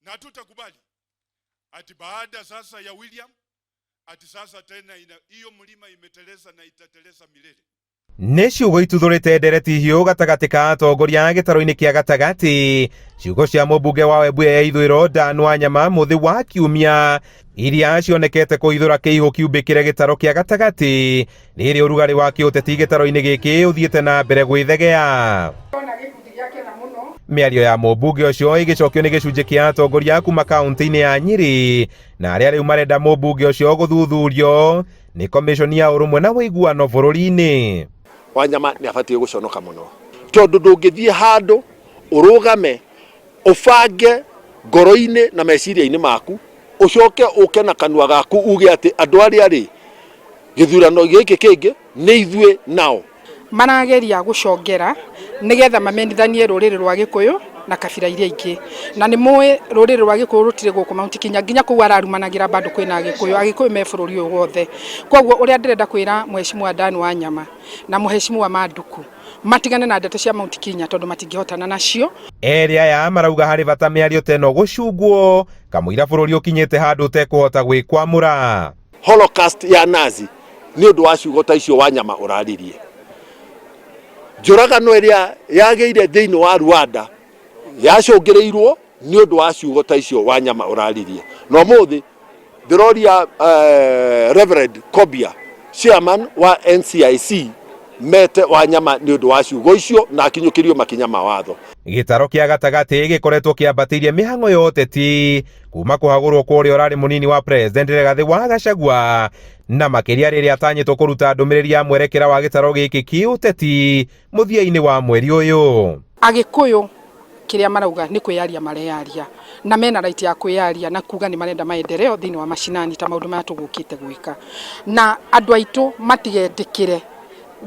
Na hatutakubali ati baada sasa ya William ati sasa tena hiyo mlima imeteleza na itateleza milele. Nĩ ciugo ituthũrĩte ndereti hiũ gatagatĩ ka atongoria a gĩtaro-inĩ kĩa gatagatĩ, ciugo cia mũmbunge wa Webuye ya ithũĩro Dan Wanyama mũthĩ wa kiumia iria cionekete kũhithũra kĩihũ kiumbĩkĩre gĩtaro kĩa gatagatĩ rĩrĩ ũrugarĩ wa kĩũteti gĩtaro-inĩ gĩkĩ ũthiĩte na mbere gwĩthegea. Mĩario ya mũmbunge ũcio ĩgĩcokio nĩ gĩcunjĩ kĩa atongoria kuma kaunti-inĩ ya Nyĩrĩ na arĩa rĩu marenda mũmbunge ũcio gũthuthurio nĩ komishoni ya ũrũmwe na ũiguano bũrũri-inĩ. Wanyama nĩ abatiĩ gũconoka mũno tondũ ndũngĩthiĩ handũ ũrũgame ũbange ngoro-inĩ na meciria-inĩ maku ũcoke ũke na kanua gaku uge atĩ andũ arĩa rĩ gĩthurano gĩkĩ kĩngĩ nĩ ithuĩ nao. Marageria gũcongera nĩgetha mamenithanie rũrĩrĩ rwa Gĩkũyũ na kabira iria ingĩ, na nĩ mũĩ rũrĩrĩ rwa Gĩkũyũ rũtirĩ gũkũ Mount Kenya, nginya kũu ararumanagĩra bado kwĩna Agĩkũyũ, Agĩkũyũ me bũrũri ũyũ wothe. Koguo ũrĩa ndĩrenda kwĩra Mheshimiwa Dan Wanyama na Mheshimiwa Manduku matigane na ndeto cia Mount Kenya tondũ matingĩhotana nacio. Erĩ aya marauga harĩ bata mĩario ta ĩno gũcungwo kamũira bũrũri ũkinyĩte handũ ũtekũhota gwĩkwamũra. Holocaust ya Nazi nĩ ũndũ wa ciugo ta icio Wanyama ũraririe. Njũragano ĩrĩa yagĩire thĩinĩ wa Rwanda yacũngĩrĩirwo nĩ ũndũ wa ciugo ta icio Wanyama ũraririe. Na ũmũthĩ ndĩroria Reverend Kobia, chairman wa NCIC, mete Wanyama nĩ ũndũ wa ciugo icio na akinyũkĩrio makinya ma watho. Gĩtaro kĩa gatagatĩ gĩkoretwo kĩambatĩirie mĩhang'o ya ũteti kuma kũhagũrwo kwa ũrĩa ũrarĩ mũnini wa president Rigathĩ wa Gachagua, na makĩria rĩrĩa atanyĩtwo kũruta ndũmĩrĩri ya mwerekera wa gĩtaro gĩkĩ kĩũteti mũthia-inĩ wa mweri ũyũ. Agĩkũyũ kĩrĩa marauga nĩ kwĩyaria mareyaria, na mena right ya kwĩyaria na kuga nĩ marenda maendeleo thĩinĩ wa mashinani ta maũndũ maya tũgũkĩte gwĩka, na andũ aitũ matigetĩkĩre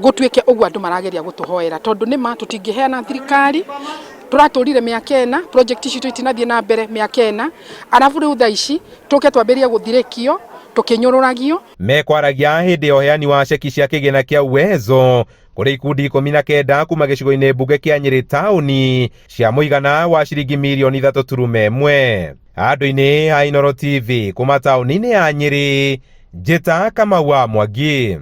gũtuĩke ũguo andũ marageria gũtũhoera, tondũ nĩma tũtingĩheana thirikari tũratũrire mĩaka ĩna, project citũ itinathiĩ na mbere mĩaka ĩna, arabu rĩu thaa ici tũke twambĩrĩrie gũthirĩkio tũkĩnyũrũragio. Mekwaragia hĩndĩ ya ũheani wa ceki cia kĩgĩna kĩa Uwezo kũrĩ ikundi 19 kuma gĩcigo-inĩ mbunge kĩa Nyĩrĩ taũni cia mũigana wa ciringi mirioni 3.1. Andũ-inĩ a Inooro TV kuma taũni-inĩ ya Nyĩrĩ, Njĩta Kamau wa Mwangi.